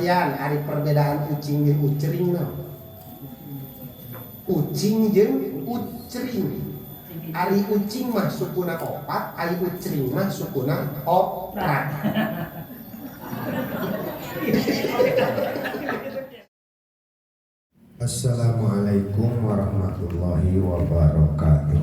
Perhatian ari perbedaan ucing jeung ucring naon? Ucing jeung ucring. Ari ucing mah sukuna opat, ari ucring mah sukuna oprat. Assalamualaikum warahmatullahi wabarakatuh.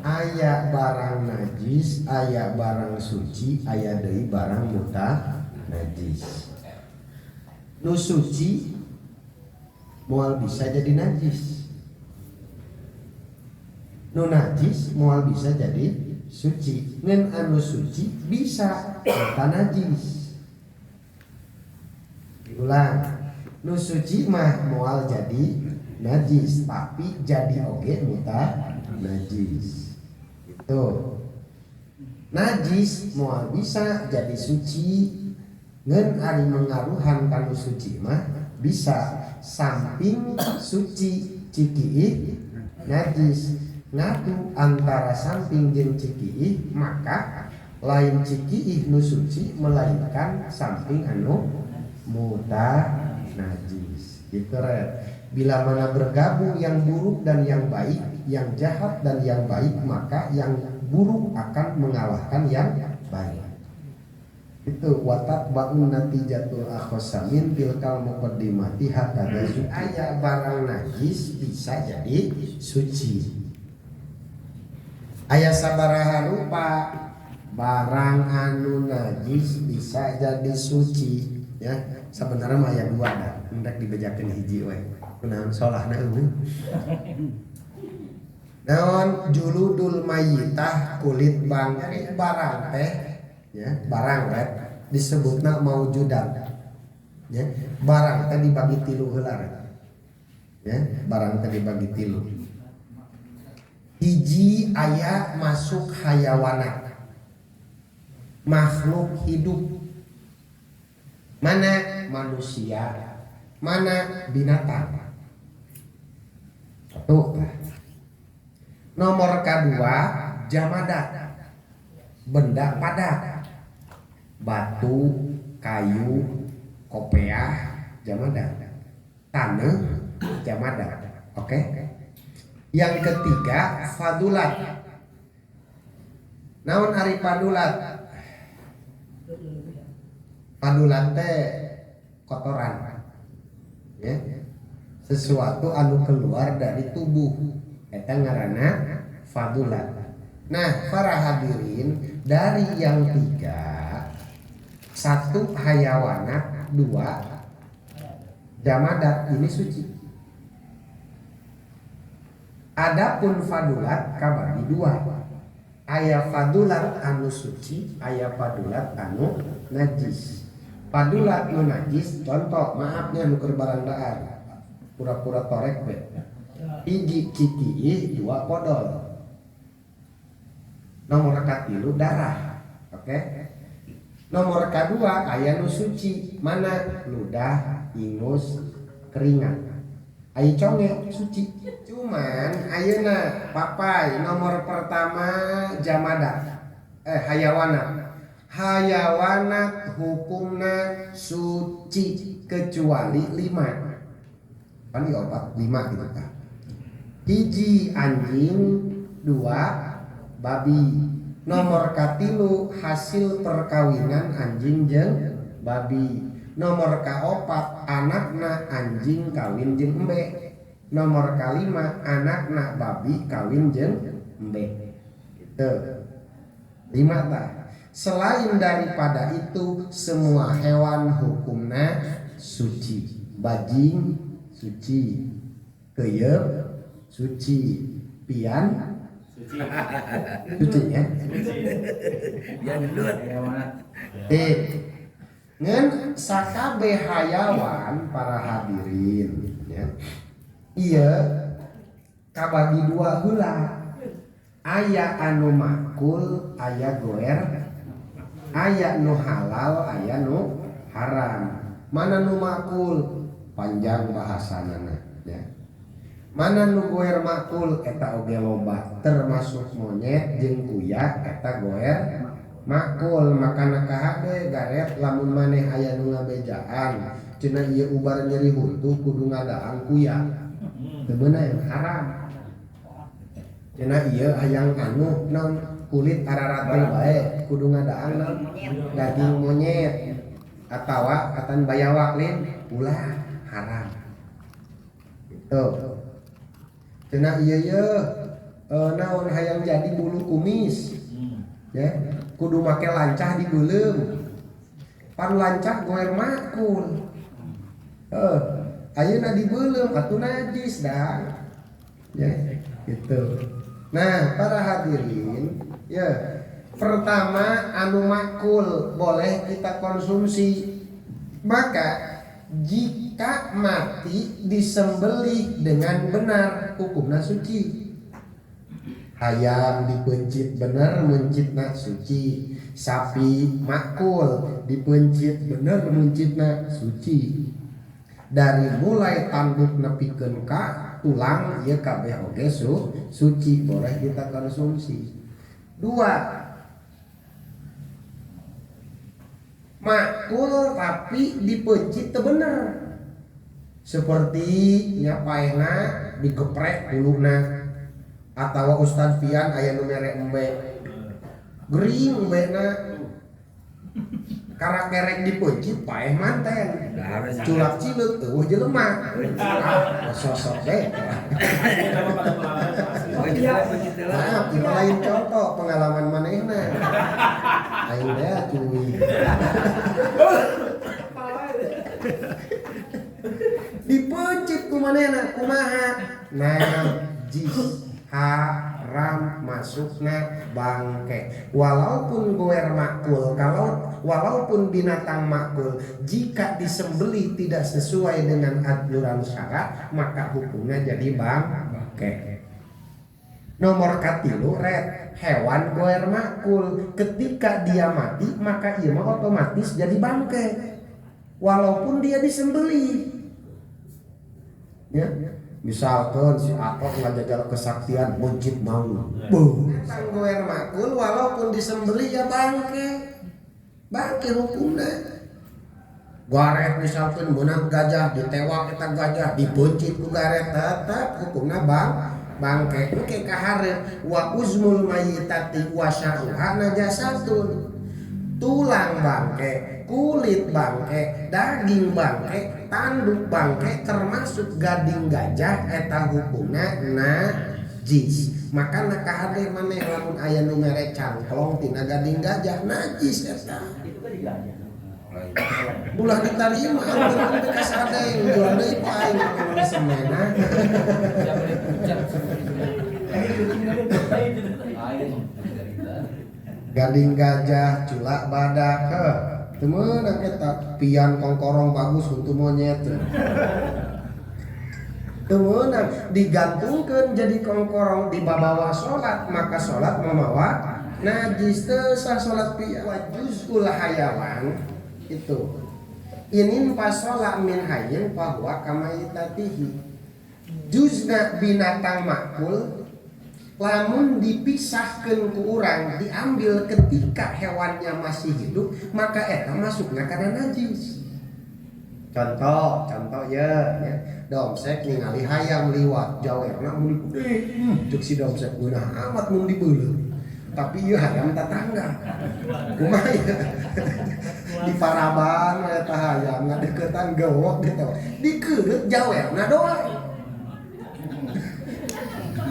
Aya barang najis, aya barang suci, aya deui barang muta najis. Nu suci moal bisa jadi najis. Nu najis moal bisa jadi suci. Ngan anu suci bisa muta najis. Diulang, nu suci mah moal jadi najis, tapi jadi oge muta najis. Itu najis moal bisa jadi suci, ngan ari mengaruhan kanu suci mah bisa samping suci cikiih najis. Ngadu antara samping jeung cikiih, maka lain cikiih nu suci melainkan samping anu muta najis. Gitu red. Bila mana bergabung yang buruk dan yang baik, yang jahat dan yang baik, maka yang buruk akan mengalahkan yang baik. Itu watat baun natijatul akhosamin tilkal muqaddimati hakadha suci. Aya barang najis bisa jadi suci. Aya sabaraha rupa barang anu najis bisa jadi suci, ya. Sebenarnya mah aya dua dah, hendak dibejakeun hiji we. Kunaon solahna eueuh. Naon juludul mayitah, kulit bangke barang teh, ya, barang teh disebutna maujudat. Ya, barang teh dibagi tilu heula. Ya, barang teh dibagi tilu. Hiji aya masuk hayawanat, makhluk hidup. Mana manusia, mana binatang. Satu. Nomor kedua jamadat, benda padat, batu, kayu, kopeah, jamadat, tanah, jamadat. Oke. Yang ketiga fadulat. Naon ari fadulat? Fadulat teh kotoran, ya, sesuatu anu keluar dari tubuh eta ngaranna fadulat. Nah, para hadirin, dari yang tiga, satu hayawanat, dua jamadat, ini suci. Adapun fadulat kabagi dua. Aya fadulat anu suci, aya fadulat anu najis. Fadulat nu najis, contoh, maaf nih anu keur barang dahar, pura-pura torek we. Hiji cikiih, dua podol. Nomor katilu darah. Oke. Nomor kedua aya nu suci, mana ludah, ingus, keringat. Aya conge suci. Cuman ayeuna papai nomor pertama jamadat. Hayawanat. Hayawanat hukumna suci kecuali 5. Pan ieu opat 5 gitu tah. Hiji anjing, dua babi. Nomor katilu hasil perkawinan anjing jeung babi. Nomor kaopat anakna anjing kawin jeung embe. Nomor kalima anakna babi kawin jeung embe. Gitu. 5 tah. Selain daripada itu semua hewan hukumna suci. Bajing suci, keyep suci, pian suci. Suci ya. Pian gendut. Ngan sakabeh hayawan para hadirin, ya. Iya kabagi dua heula. Aya anu makul, aya goer, aya nu halal, aya nu haram. Mana nu makul? Panjang bahasanana, ya. Mana nu goer makul eta oge loba, termasuk monyet jeung kuya eta goer makul. Makana kahade garet lamun maneh aya nu ngabejaan cenah ieu ubar nyeri huntu kudu ngadaang kuya. Teu meunang haram. Cenah ieu hayang anu naon kulit araratung bae kudu ngadaang naon daging monyet atawa atan bayawak lin ulah haram. Gitu. Cenah ieu ye naon hayang jadi bulu kumis. Ya, kudu make lancah di beuleum. Pan lancah goer makul. Ayeuna di beuleum atuh najis dah. Ya, gitu. Nah, para hadirin, ya. Pertama anu makul boleh kita konsumsi. Maka jika mati disembelih dengan benar hukumna suci. Hayam dipencit bener mencitna suci. Sapi makul dipencit bener mencitna suci. Dari mulai tanduk nepikeun ka tulang ieu kabeh oge suci boleh kita konsumsi. Dua, makul tapi dipencit teu bener. Seperti nya paehna digeprek huluna atawa Ustad Fian aya nu mere embe gering embena karakerek dipencit paeh manten culak cileuk eueuh jelema sosok deh. Maaf, ieu lain contoh pengalaman manehna aing teh cuy dipencit ku manehna kumaha najis haram masukna bangke. Walaupun goer makul, kalau walaupun binatang makul, jika disembelih tidak sesuai dengan aturan syarat, maka hukumnya jadi bangke. Nomor katilu red, hewan goer makul, ketika dia mati maka ia otomatis jadi bangke, walaupun dia disembelih. Ya. Misalkan si Atok ngajajal kesaktian mencit mau. Buh. Goer makul walaupun disembelih ya bangke. Bangke hukumna. Garet misalkan menang gajah ditewak eta gajah dipencit ku garet tetap hukumna bangke. Engke kahareup wa uzmul mayyitati wa sya'ruha najasatun. Tulang bangke, kulit bangke, daging bangke, tanduk bangke termasuk gading gajah eta hukumna najis. Maka kahade maneh lamun aya nu mere cangklong tina gading gajah najis eta. Itu kan gajah. Ulah ditarima ampun teu kasadeng jual deui ku aing mun semena. Gading gajah, culak badak, heh. Teu meunang eta pian kongkorong bagus untuk monyet. Teu meunang digantungkeun jadi kongkorong dibabawa salat, maka salat mamawa najis teu sah salat pian. Wa juz'ul hayawan itu. Inin pasola min hayyin fa huwa kamaitatihi. Juzna binatang makul lamun dipisahkan ku urang diambil ketika hewannya masih hidup maka eta masukna kana najis. Contoh ya, ya. Domsek ningali hayam liwat jawerna mun gede. Ceuk si domsek geunah amat mun dibeuleum. Tapi ieu hayam tatangga. Kumaha ya? Di paraban eta hayam ngadeukeutan gawok gitu. Dikeureut jawerna doang.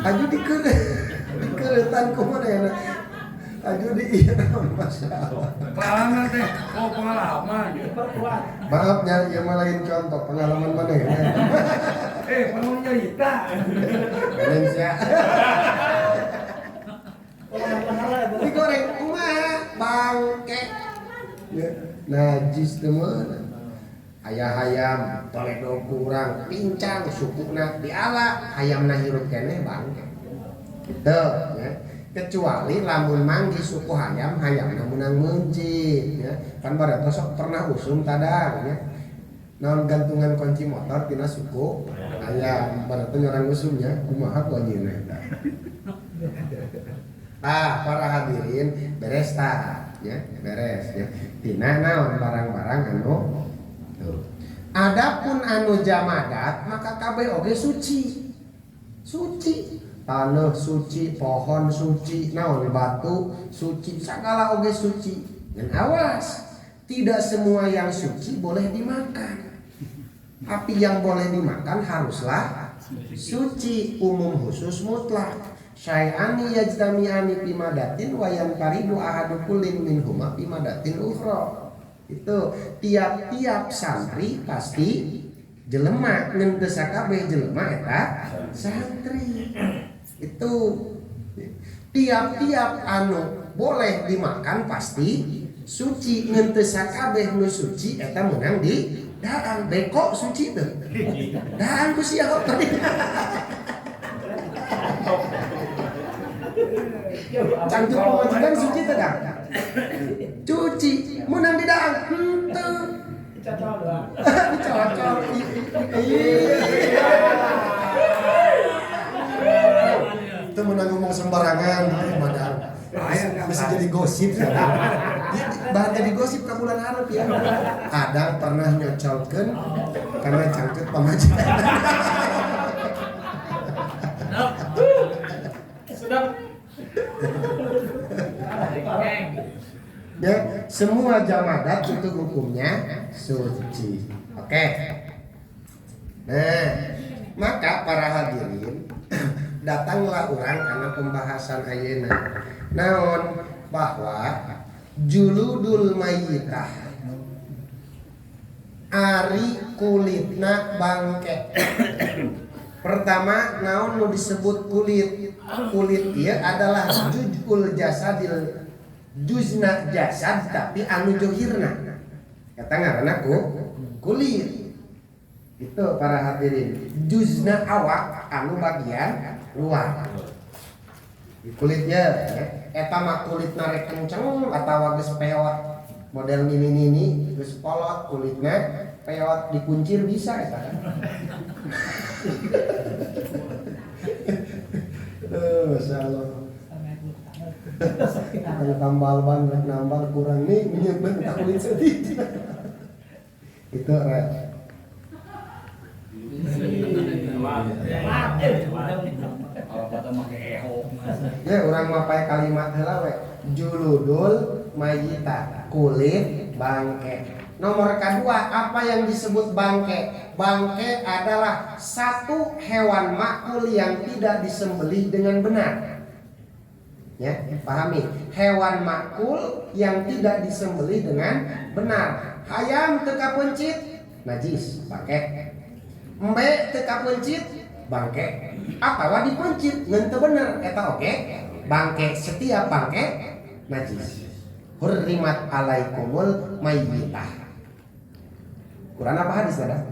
Aju dikeretan kumaha ya aju di ieu masalah. Pengalaman teh, oh pengalaman. Maaf nya ieu mah lain contoh pengalaman maneh. Pengalaman nyarita. Lain sia. Digoreng kumaha bangke. Najis teu meunang. Aya hayam toledo kurang pincang sukuna diala hayamna hirup keneh bangke. Gitu ya. Kecuali lamun manggih suku hayam hayamna meunang meuncit ya. Kan bareto sok pernah usum tadang ya. Naon gantungan kunci motor tina suku hayam bareto nyorang usumnya kumaha ku anjeunna eta. Tah para hadirin beres tah. ya, beres ya. Tina naon barang-barang anu tuh. Adapun anu jamadat maka kabeh oge suci. Suci, tanah suci, pohon suci, naon batu suci, segala oge suci. Dan awas, tidak semua yang suci boleh dimakan. Tapi yang boleh dimakan haruslah suci, umum khusus mutlak. Syai'ani yajtami'ani fi madatin wa yanfaridu ahadu kullin minhuma fi madatin ukhra. Itu tiap-tiap santri pasti jelema, ngan teu sakabeh jelema eta santri. Itu tiap-tiap anu boleh dimakan pasti suci, ngan teu sakabeh nu suci eta meunang di daang. Beko suci teu? Daang ku sia tadi. Cangcut pamajikan suci teu dang? Cuci, meunang di daang henteu. Dicocol doang. Dicocol. Itu menang ngomong sembarangan madang. Bisa jadi gosip ya. Bahan jadi gosip ke bulan hareup ya. Adang pernah nyocolkeun karena cangcut pamajikan. Sudah. Ya, semua jamadat itu hukumnya suci. Oke. Nah, maka para hadirin, datanglah orang karena pembahasan ayeuna. Naon bahwa juludul mayyitah ari kulitna bangke. Pertama, naon nu disebut kulit? Kulit ieu adalah juzul jasadil, juzna jasad tapi anu johirna. Kata ngaranna ku kulit. Itu para hadirin, juzna awak anu bagian luar. Di kulitnya ya. Eta mah kulitna rek kenceng atawa geus peot model nini-nini geus polot kulitna peot dikuncir bisa eta kan. Masyaallah. Kalau tambal ban rek nambal kurang nih minyak ban kulit sedih. Itu rek. Ya urang mah pae kalimat heula we. Juludul mayyita, kulit bangke. Nomor kedua, apa yang disebut bangke? Bangke adalah satu hewan makul yang tidak disembelih dengan benar. Ya, pahami. Hewan makul yang tidak disembelih dengan benar. Hayam teu kapencit, najis, bangke. Embe teu kapencit, bangke. Atawa dipencit ngan teu bener eta oge bangke. Setiap bangke najis. Hurrimat alaikumul mayyitah. Quran apa hadis ada?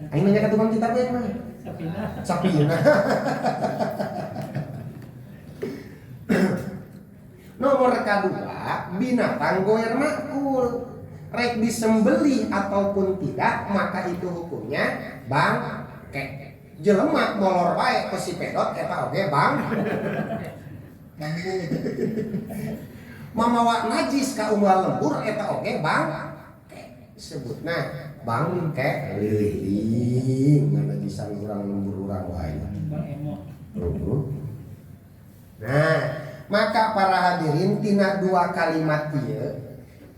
Aing nanya ke tukang kitab yang mana? Sapina. Sapina. Nomor kedua, binatang goer makul. Rek disembelih ataupun tidak, maka itu hukumnya bangke. Jelema molor bae ku si pedot eta oge bang. Mamawa najis ka unggal lembur eta oge bangke. Sebutna bangke leuling nganajisan urang lembur urang wae. Bang emo. Nah, maka para hadirin tina dua kalimat ieu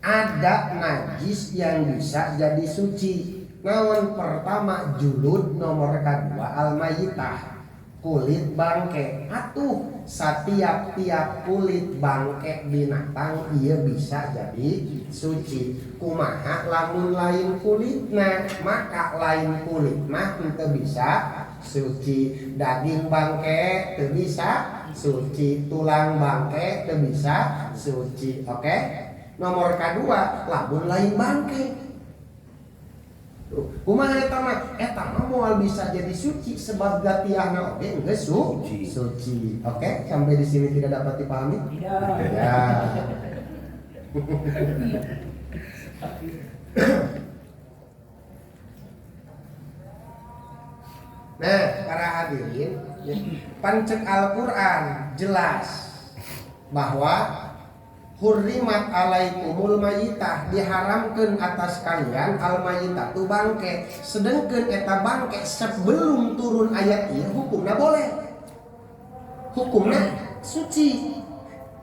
ada najis yang bisa jadi suci. Naon pertama julud, nomor kedua al-mayyitah, kulit bangke. Atuh setiap-tiap kulit bangke binatang ieu bisa jadi suci. Kumaha lamun lain kulitna, maka lain kulit mah teu bisa suci. Daging bangke teu bisa suci, tulang bangke teu bisa suci. Oke? Nomor kedua lamun lain bangke. Kumaha eta mah? Eta mah moal bisa jadi suci sebab gatiahna oge geus suci. Oke, sampai di sini tidak dapat dipahami? Tidak. Ya. Nah, para hadirin, pancek Al-Qur'an jelas bahwa Hurrimat alaikumul mayitah, diharamkeun atas kalian al mayitah tu bangke. Sedengkeun eta bangke sebelum turun ayat ieu hukumna boleh. Hukumna suci.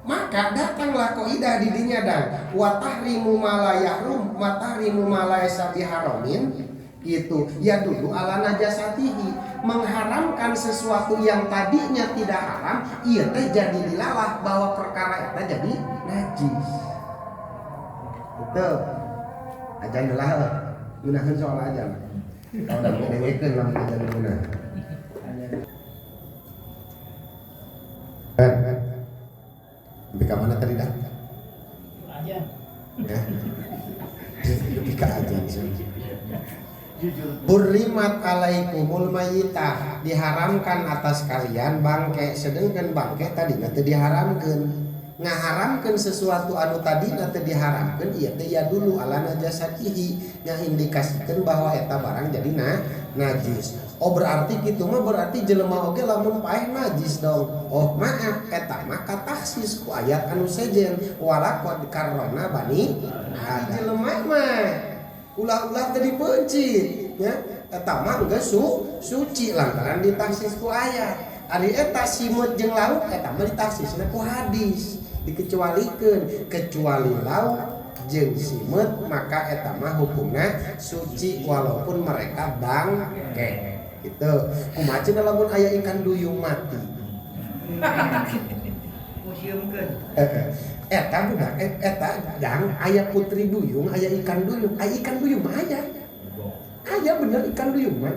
Maka datanglah kaidah di dinya dan wa tahrimu ma la yahrum wa tahrimu ma laysa biharamin gitu ya dulu ala najasatihi, mengharamkan sesuatu yang tadinya tidak haram ieu teh jadi dilalah bahwa perkara eta jadi najis. Itu ajan lah ngeunaheun soal ajan. Kalau da dengekeun lamun ajan ngeunah. Sampai ke mana tadi dah? Ajan. Ya. Lebih ke ajan sih. Hurrimat alaikumul mayitah, diharamkan atas kalian bangke, sedangkan bangke tadi teu diharamkeun. Ngaharamkeun sesuatu anu tadi teu diharamkeun ieu teh ya dulu ala najasatihi, ngindikasikeun bahwa eta barang jadi najis. Oh berarti kitu mah berarti jelema oge lamun paeh najis dong. Oh maaf eta mah kataksis ku ayat anu sejen walaqad karramna bani Adam. Jelema mah ulah-ulah teu dipeuncit nya eta mah geus suci lantaran ditaksis ku ayat. Ari eta simeut jeung lauk eta mah ditaksisna ku hadis, dikecualikeun kecuali lauk jeung simeut maka eta mah hukumna suci walaupun mereka bangke. Gitu. Kumaha cenah lamun aya ikan duyung mati. Museumkeun. Eta budak eta dang aya putri duyung, aya ikan duyung. Aya ikan duyung mah aya. Aya bener ikan duyung mah.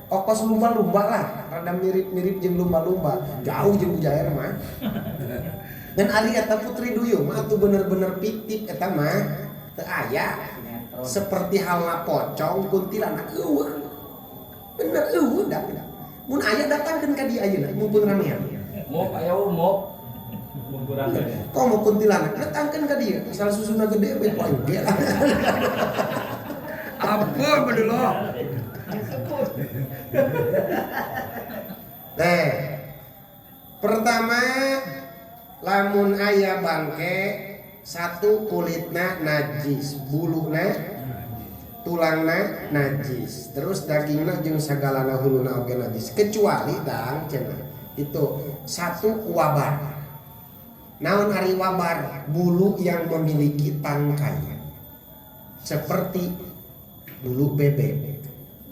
Okos lumba-lumba lah, rada mirip-mirip jeung lumba-lumba, jauh jeung bujair mah. Dan ari eta putri duyung mah atuh bener-bener fiktif eta mah teu aya. Seperti halna pocong kuntilanak eueuh. Bener eueuh da. Mun aya datangkeun ka dieu ayeuna mumpung ramean. Mop aya mop. Kok mau kuntilanak datangkeun ka dieu, asal susuna gede we poe ge lah. Ampun bedulo. Nah, pertama lamun aya bangke satu kulitna najis, buluna tulangna najis, terus dagingna jeung sagalana huluna oge najis kecuali dang cenah itu satu wabar. Naon ari wabar? Bulu yang memiliki tangkai seperti bulu bebek,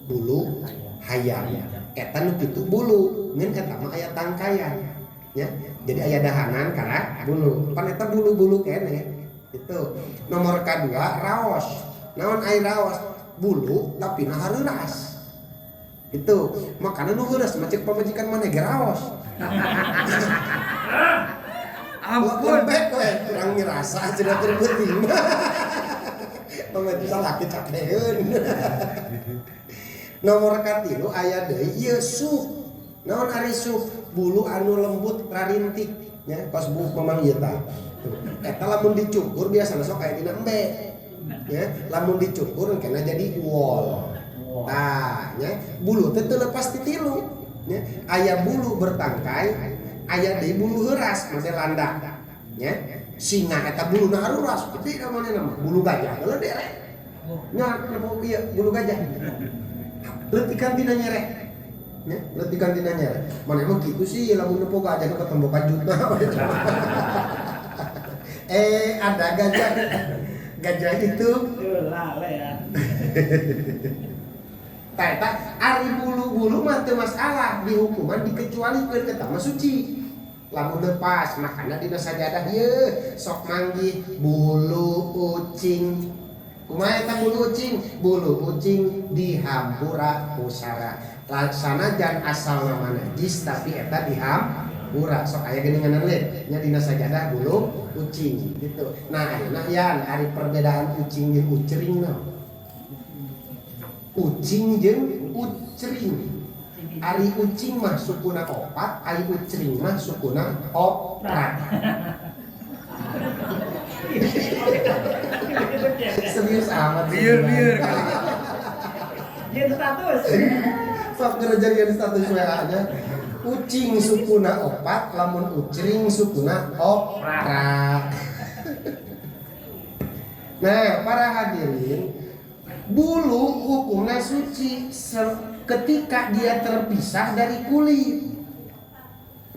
bulu hayam. Eta nu kitu bulu, ngan eta mah aya tangkayan ya. Jadi aya dahanan kana bulu. Pan eta bulu-bulu keneh. Itu. Nomor kadua raos. Naon ai raos? Bulu tapi na hareuras. Itu. Makana nu heuras mah ceuk pamajikan maneh ge raos. Ampun lembek we kurang ngerasa cenah keur penting. Pamajikan salaki capeun. Nomor katilu aya deui ieu sup. Naon ari sup? Bulu anu lembut rarintik nya kos buuk mamang ieu tah. Eta lamun dicukur biasana sok aya dina embe. Ya, lamun dicukur engkena jadi wol. Tah nya bulu teh teu lepas ti tilu nya. Aya bulu bertangkai, aya deui bulu heuras model landak nya. Singa eta buluna haruras gede manehna mah. Bulu gajah gede rek. Nya ieu bulu gajah. Letikan tina nyerek. Nya, letikan tina nyerek. Mana emang gitu sih lamun nepo gajah nu ketemu kajutna. Ada gajah. Gajah itu lale ya. Tah eta ari bulu-bulu mah teu masalah dihukuman dikecualikeun eta mah suci. Lamun lepas makana dina sajadah ieu sok manggih bulu ucing. Kumaha eta bulu ucing? Bulu ucing dihampura pusara. Sanajan asal nama najis tapi eta dihampura. Sok aya geuninganan le nya dina sajadah bulu ucing gitu. Nah, ayeuna yan ari perbedaan ucing jeung ucring naon? Ucing jeung ucring. Ari ucing mah sukuna opat, ari ucring mah sukuna oprat. Serius amat. Liur-liur kali. Jadi status. Sok ngerjain status WA-nya. Ucing sukuna opat, lamun ucring sukuna oprat. Nah, para hadirin, bulu hukumnya suci ketika dia terpisah dari kulit.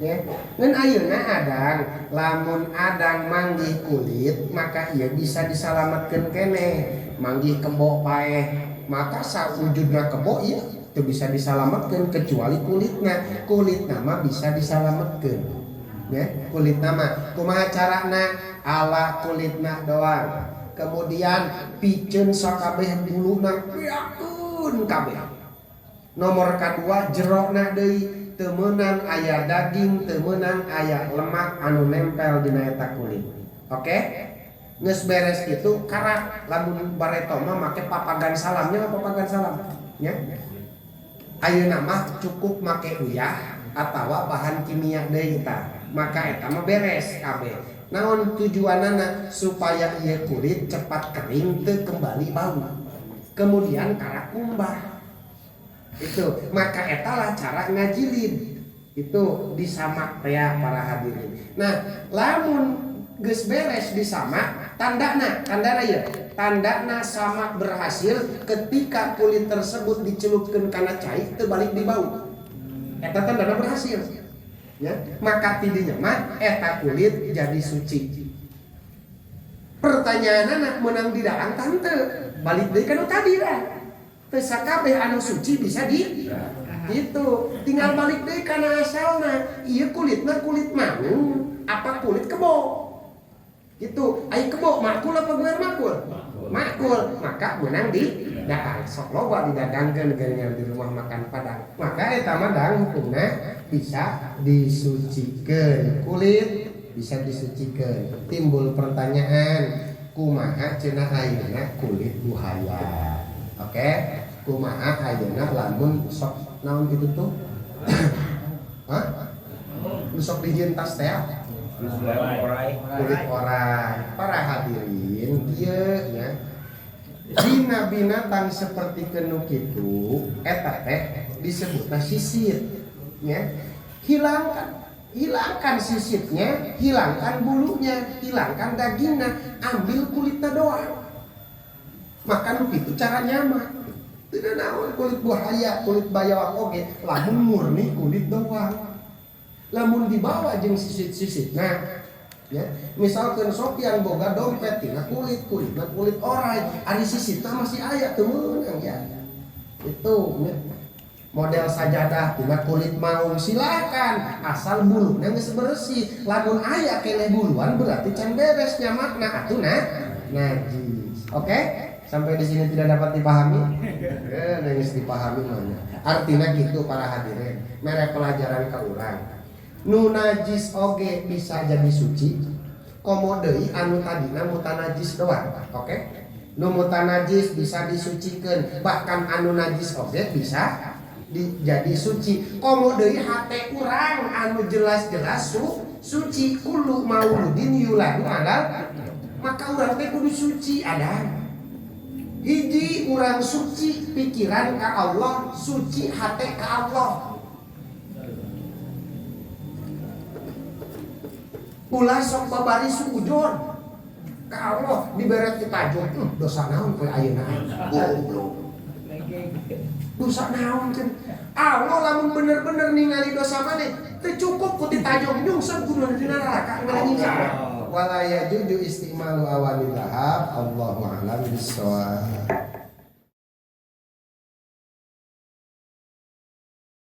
Ya. Ngan ayeuna adang, lamun adang manggih kulit, maka ia bisa disalametkeun keneh. Manggih kebo paeh, maka sawujudna kebo ieu teu bisa disalametkeun kecuali kulitna. Kulitna mah bisa disalametkeun. Ya, kulitna mah kumaha carana? Ala kulitna doang. Kemudian piceun sakabeh buluna beakeun kabeh. Nomor kadua jerokna deui teu meunang aya daging, teu meunang aya lemak anu nempel dina eta kulit. Oke? Geus beres kitu karak lamun bareto mah make papagan salamnya papagan salam nya. Ayeuna mah cukup make uyah atawa bahan kimia deui tah. Maka eta mah beres kabeh. Naon tujuanana supaya ieu kulit cepat kering teu kembali bau. Kemudian karak kumbah. Itu maka etalah cara ngajilid. Itu disamak teh para hadirin. Nah, lamun geus beres disamak, tandana ieu. Tandana samak berhasil ketika kulit tersebut dicelupkeun kana cai teu balik di bau. Eta tandana berhasil. Ya, maka tidinya mah eta kulit jadi suci. Pertanyaanna meunang di daang tante, balik deui kana tadi lah. Teu sakabeh anu suci bisa di itu tinggal balik deui kana asalna. Ieu kulitna kulit manung apa kulit kebo? Itu ai kebo makul apa guer makul? Makul, maka meunang di daang. Sok loba didagangkeun geuningan di rumah makan Padang. Maka eta mah daang hukumna bisa disucikeun. Kulit bisa disucikeun. Timbul pertanyaan, kumaha cenah ayeuna kulit buhaya? Oke, kumaha ayeuna lamun sok naon kitu tuh? Hah? Nu sok dijieun tas teh? Kulit orai. Para hadirin kieu nya. Dina binatang seperti kenu kitu eta teh disebutna sisit nya. Hilangkan sisitnya, hilangkan bulunya, hilangkan dagingnya, ambil kulitnya doang. Maka nu kitu caranya mah. Tidak naon kulit buaya, kulit bayawak oge, lamun murni kulit doang. Lamun dibawa jeung sisit-sisit. Nah, ya, misalkan Sopian boga dompet tina kulit, kulitna kulit orai, ari sisitna masih aya teu meunang ya. Itu ya. Model sajadah tina kulit maung silakan, asal buluna geus bersih. Lamun aya keneh buluan berarti can beres nyamakna atuh nah najis. Oke? Sampai di sini tidak dapat dipahami? Geus dipahami mah nya. Artinya gitu para hadirin, mere pelajaran ka urang. Nu najis oge bisa jadi suci. Komo deui anu tadina mutanajis doang. Oke? Nu mutanajis bisa disucikeun, bahkan anu najis oge bisa jadi suci. Komo deui hate urang anu jelas-jelas suci kullu mauludin yuladu alal, maka urang teh kudu suci ada. Hiji urang suci pikiran ka Allah, suci hate ka Allah. Ulah sok babari suujon ka Allah diberet ditajong, dosa naon poe ayeuna goblok. Dosa naon cenah? Allah lamun bener-bener ningali dosa maneh teu cukup ku ditajong nyungsep kudu dina neraka ngalanyingsa. Wala yajuju istimalu awanil lahab. Allahu a'lam bissawab.